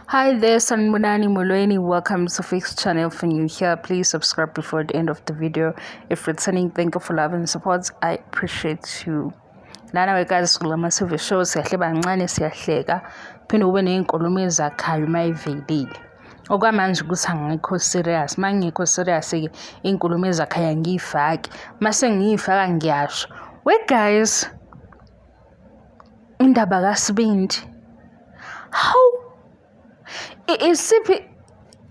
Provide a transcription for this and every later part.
Hi there, Sanibonani Molweni. Welcome to Fix Channel. For new here, please subscribe before the end of the video. If returning, thank you for love and support. I appreciate you. Lana wekazi kulama TV show siyahleba kancane siyahleka phinde kube ney'nkulumo ezakhayo uma ivelile. Okwamanje ukuthi angikho serious, uma ngingekho serious-ke iy'nkulumo ezakhayo angiyifaki. Uma sengiyifaka ngiyasho. We guys, indaba kaSibindi. Hawu! Isiphi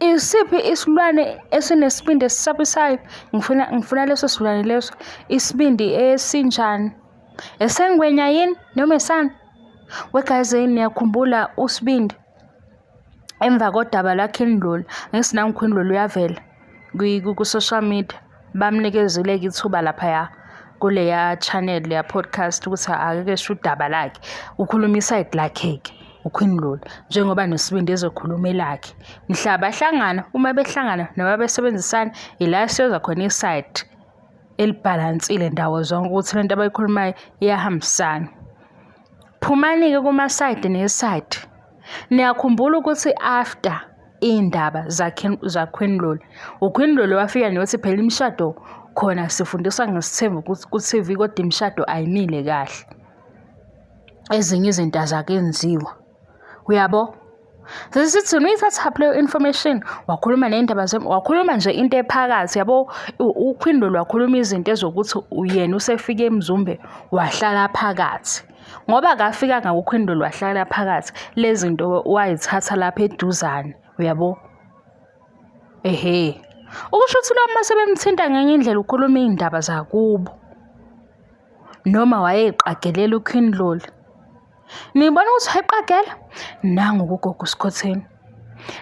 isiphi isilwane esinesibindi esisabisayo? Ngifuna leso silwane leso. Isibindi esinjani? Esengwenya yini noma esani? We guys, niyakhumbula uSibindi emva kodaba lwaKing Lulu, angithi nangu Queen Lulu uyavela ku-social media, bamnikezile-ke ithuba laphaya kuleya channel leya podcast ukuthi ake esho udaba lakhe, ukhuluma isayidi lakhe-ke uQueen Lulu njengoba noSibindi ezokhuluma elakhe. Mhla bahlangana, uma behlangana noma besebenzisana, ila siyozwa khona isayidi elibhalansile ndawo zonke ukuthi lento abayikhulumayo iyahambisana. Phumani-ke kuma-side ne-side. Niyakhumbula ukuthi after iy'ndaba zaQueen Lolo, uQueen Lolo wafika nokuthi phela imishado khona sifundiswa ngesithembu ku-T_V kodwa imishado ayimile kahle. Ezinye izinto azakenziwa. Uyabo? Sesithi uyithathaphi leyo information? Wakhuluma ney'ndaba wakhuluma nje into ephakathi yabo. UQueen Lolo wakhuluma izinto ezokuthi yena usefike eMzumbe wahlala phakathi. Ngoba akafikanga kuQueen Lolo wahlala phakathi, le zinto wayithatha lapha eduzane, uyabo? Ehhe. Ukusho ukuthi lo uma sebemthinta ngenye indlela ukhuluma iy'ndaba zakubo. Noma wayeyiqagelela uQueen Lolo. Nibona ukuthi wayeqagela? Nangu kugogo uSikhotheni.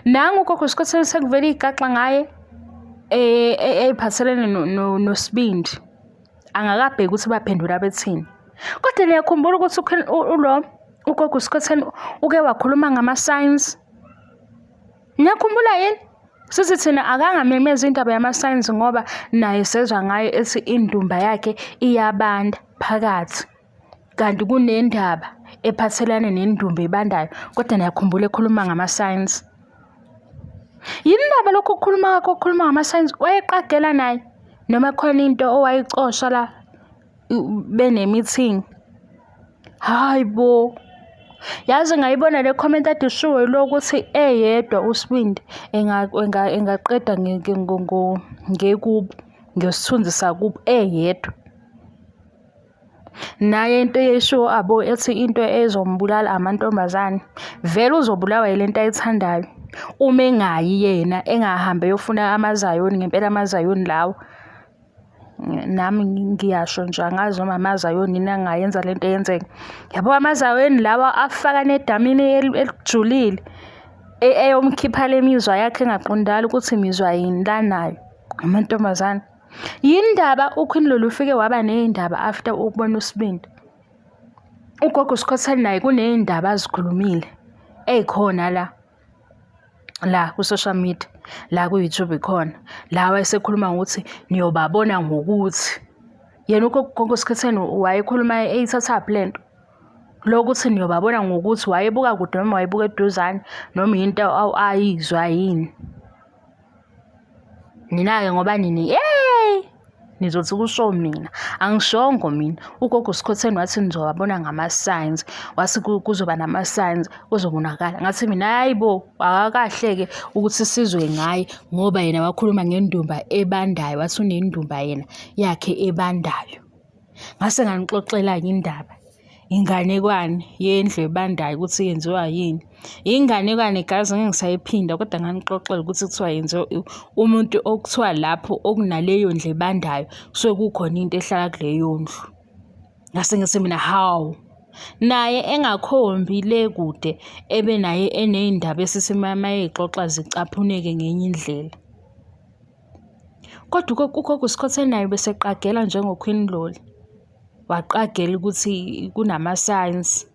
Nangu ugogo uSikhotheni sekuvele igaxa ngaye ey'phathelene noSibindi. Angakabheki ukuthi baphendula bethini. Kodwa niyakhumbula ukuthi ulo ugogo uSikhotheni uke wakhuluma ngama-signs. Niyakhumbula yini? Sithi thina akangamemezi indaba yama-signs ngoba naye sezwa ngayo ethi indumba yakhe iyabanda phakathi. Kanti kunendaba ephathelane nendumba ebandayo kodwa niyakhumbula ekhuluma ngama-signs. Yini ndaba lokhu ukukhuluma kwakho ukukhuluma ngama-signs? Wayeqagela naye noma khona into owayicosha la bene-meeting. Hayi bo. Yazi ngayibona le comment ade ishiwo lokuthi eyedwa uSibindi engaqeda ngekubo ngesithunzi sakubo eyedwa. Naye into eyishiwo abo ethi into ezombulala amantombazane. Vele uzobulawa yile nto ayithandayo. Uma engayi yena engahambi eyofuna amazayoni ngempela amazayoni lawa. Nami ngiyasho nje angazi noma amazayoni yini angayenza le nto eyenzeka. Yabo amazayoni lawa afaka nedamini elijulile eyomkhipha le mizwa yakhe engaqondakali ukuthi mizwa yini lanayo amantombazane. Yini ndaba uQueen Lulu ufike waba ney'ndaba after ukubona uSibindi? Ugogo uSikhothane naye kuney'ndaba azikhulumile ey'khona la la ku-social media, la ku-YouTube ikhona. La wayesekhuluma ngokuthi niyobabona ngokuthi. Yena ugogo Sikhothane wayekhuluma eyithathaphi le nto? Lokuthi niyobabona ngokuthi wayebuka kude noma wayebuka eduzane noma yinto ayizwa yini? Nina-ke ngoba nini yeyi nizothi kusho mina angishongo mina ugogo Sikhotheni wathi nizowabona ngama-signs wathi kuzoba nama-signs kuzobonakala ngathi mina hayi bo akakahle-ke ukuthi sizwe ngaye ngoba yena wakhuluma ngendumba ebandayo wathi unendumba yena yakhe ebandayo. Ngase nganixoxela-ke indaba inganekwane yendlu ebandayo ukuthi yenziwa yini. Inganekwane guys ngeke ngisayiphinda kodwa nganixoxela ukuthi kuthiwa yenziwa umuntu okuthiwa lapho okunaleyo ndlu ebandayo kusuke kukhona into ehlala kuleyo ndlu. Ngase ngithi mina hawu, naye engakhombi le kude ebe naye eney'ndaba esithi uma ey'xoxa zicaphuneke ngenye indlela. Kodwa ugogo uSikhotheni naye ubeseqagela njengoQueen Loli. Waqagela ukuthi kunama-signs.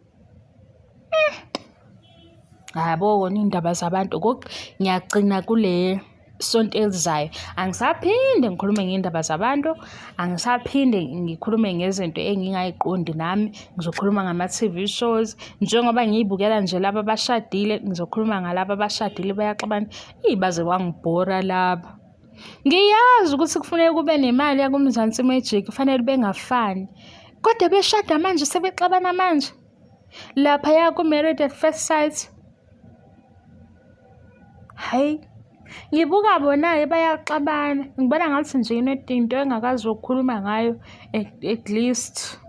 Yabo kona iy'ndaba zabantu ngiyagcina kule Sonto elizayo angisaphinde ngikhulume ngey'ndaba zabantu, angisaphinde ngikhulume ngezinto engingayiqondi nami. Ngizokhuluma ngama-T_V shows, njengoba ngiy'bukela nje laba abashadile, ngizokhuluma ngalaba abashadile bayaxabana. Eyi baze bangibhora laba. Ngiyazi ukuthi kufuneka kube nemali yakuMzansi Magic, kufanele bengafani, kodwa beshada manje sebexabana manje. Laphaya ku-Married at First Sight. Hhayi, ngibuka bona-ke bayaxabana. Ngibona ngathi nje into engakwazi ukukhuluma ngayo at least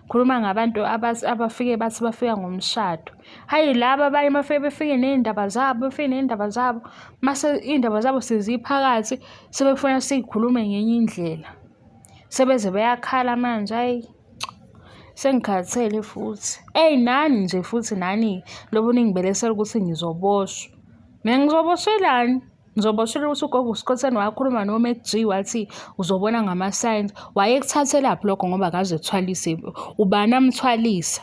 khuluma ngabantu abafike bathi bafika ngomshado. Hhayi laba abanye bafike befike ney'ndaba zabo, befike ney'ndaba zabo, mase iy'ndaba zabo seziphakathi sebefuna siyikhulume ngenye indlela. Sebeze beyakhala manje hhayi. Sengikhathele futhi. Eyi nani nje futhi nani lobu ningibelesela ukuthi ngizoboshwa. Mina ngizoboshelani? Ngizoboshelwa ukuthi ugogo uSikhotheni wakhuluma noMac G wathi uzobona ngama-signs. Wayekuthathelaphi lokho ngoba akaze ethwalise. Ubani amthwalisa?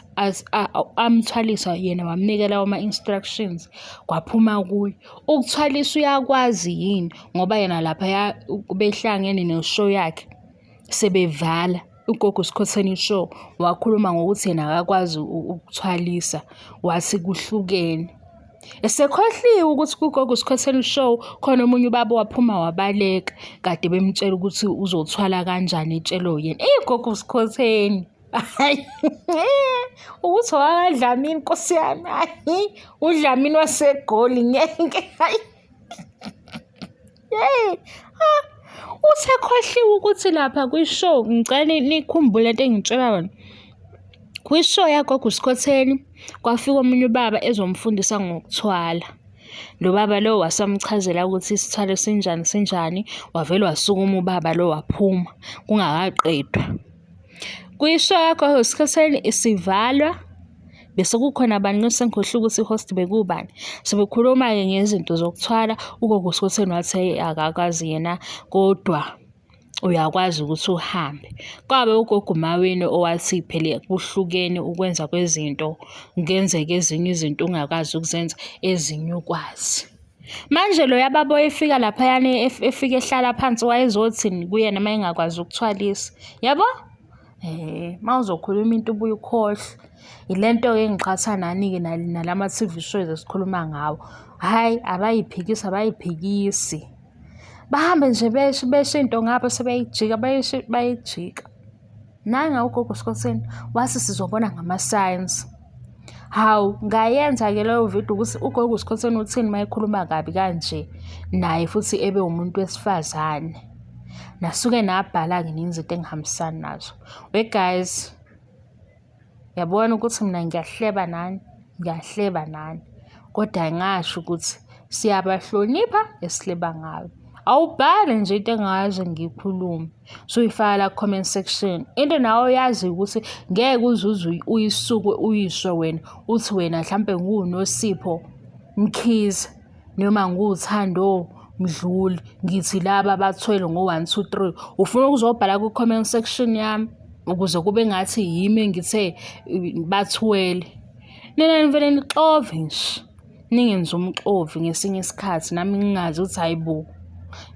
Amthwalisa yena wamnika lawo ma-instructions kwaphuma kuye. Ukuthwalisa uyakwazi yini ngoba yena laphaya behlangene ne-show yakhe sebevala. Ugogo Skhotheni Show wakhuluma ngokuthi yena akakwazi ukuthwalisa wathi kuhlukene. Esekhohliwe ukuthi kugogo Skhotheni Show khona omunye ubaba waphuma wabaleka kade bemtshela ukuthi uzothwala kanjani etshelwe yena. Eyi gogo Skhotheni. Hayi ukuthi owakaDlamini Nkosi yami hayi uDlamini waseGoli ngeke hayi. Hey, ha usekhohliwe ukuthi lapha kwi-show ngicela nikhumbule into engitshela yona. Kwi-show yagogo uSikhotheni kwafika omunye ubaba ezomfundisa ngokuthwala. Lo baba lo wasamchazela ukuthi isithwalo sinjani sinjani, wavele wasukuma ubaba lo waphuma kungakaqedwa. Kwi-show yagogo uSikhotheni isivalwa Bese kukhona bani sengikhohlwe ukuthi i-host bekuwubani. Sebekhuluma-ke ngezinto zokuthwala, ugogo uSkhotheni wathi hheyi akakwazi yena kodwa uyakwazi ukuthi uhambe. Kwabe ugogo uMaweni owathi phela kuhlukene ukwenza kwezinto, kungenzeka ezinye izinto ungakwazi ukuzenza, ezinye ukwazi. Manje loya baba oyefika laphayana efika ehlala phansi wayezothini kuyena uma engakwazi ukuthwalisa, yabo? Uma uzokhuluma into ubuye ukhohlwe. Yile nto-ke engiqhatha nani-ke nalama-T_V shows esikhuluma ngawo. Hhayi, abayiphikisi abayiphikisi. Bahambe nje besho besho into ngapha sebeyijika besho bayijika. Nanga ugogo Skhotheni wathi sizobona ngama-signs. Hawu, ngayenza-ke leyo video ukuthi ugogo uSkhotheni uthini uma ekhuluma kabi kanje naye futhi ebe umuntu wesifazane. Nasuke nabhala-ke nina izinto engihambisani nazo. We guys, yabona ukuthi mina ngiyahleba nani, ngiyahleba nani. Kodwa ngasho ukuthi siyabahlonipha esihleba ngabo. Awubhali nje into engakaze ngiyikhulume. Usuyifaka la ku-comment section. Into nawe oyaziyo ukuthi ngeke uze uze uyisuke uyisho wena uthi wena mhlampe ngiwuNosipho Mkhize noma ngiwuThando Mdluli ngithi laba bathwele ngo-one two three. Ufuna ukuzobhala ku-comment section yami ukuze kube ngathi yimi engithe bathwele. Nina nivele nixove nje. Ningenze umxovi ngesinye isikhathi nami ngingazi ukuthi hhayi bo.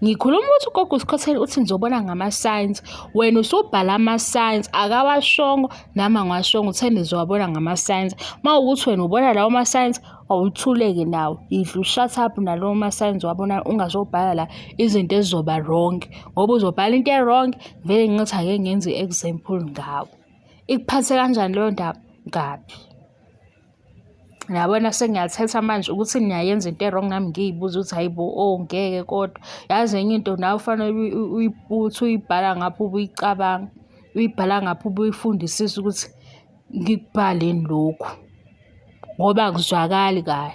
Ngikhuluma ukuthi ugogo uSikhotheni uthi ngizobona ngama-signs, wena usubhala ama-signs akawashongo nami angiwashongo uthe nizowabona ngama-signs. Uma kuwukuthi wena ubona lawo ma-signs awuthuleke nawo, yidla u-shut up nalawo ma-signs owabona ungazobhala la izinto ezizoba wrong ngoba uzobhala into e-wrong vele ngithi ake ngenze i-example ngawo. Ikuphathe kanjani leyo ndaba? Kabi. Yabona sengiyathetha manje ukuthi niyayenza into e-wrong nami ngiy'buza ukuthi hhayi bo, oh ngeke kodwa. Yazi enye into nawe ufanele uthi uyibhala ngapha ubuyicabanga, uyibhala ngapha ubuyifundisisa ukuthi ngikubhaleni lokhu ngoba akuzwakali kahle.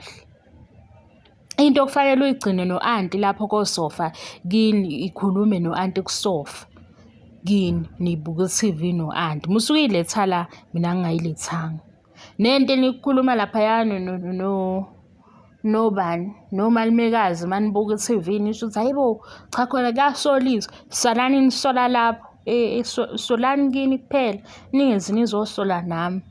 Into okufanele uyigcine no-anti lapho kosofa kini ikhulume no-anti kusofa kini nibuka i-T_V no-anti. Musa ukuyiletha la mina ngingayilethanga. Nento eniyikhuluma laphayana nobani nomalumekazi uma nibuka i-T_V nisho ukuthi hhayi bo, cha khona kuyasolisa. Salani nisola lapho solani kini kuphela ningezi nizosola nami.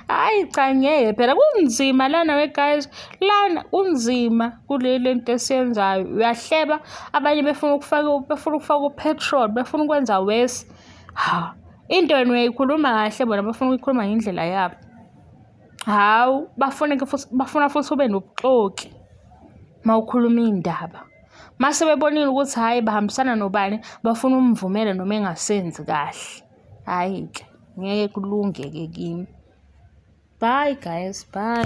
Hhayi cha ngeke phela kunzima lana we guys. Lana kunzima kule lento esiyenzayo, uyahleba abanye befuna ukufaka befuna ukufaka u-petrol, befuna ukwenza worse. Ha, into wena uyayikhuluma kahle bona bafuna ukuyikhuluma ngendlela yabo. Hawu, bafuna futhi bafuna futhi ube nobuxoki uma ukhuluma iy'ndaba. Mase bebonile ukuthi hhayi bahambisana nobani, bafuna umvumele noma engasenzi kahle. Hhayi-ke, ngeke kulunge-ke kimi. Bye guys, bye.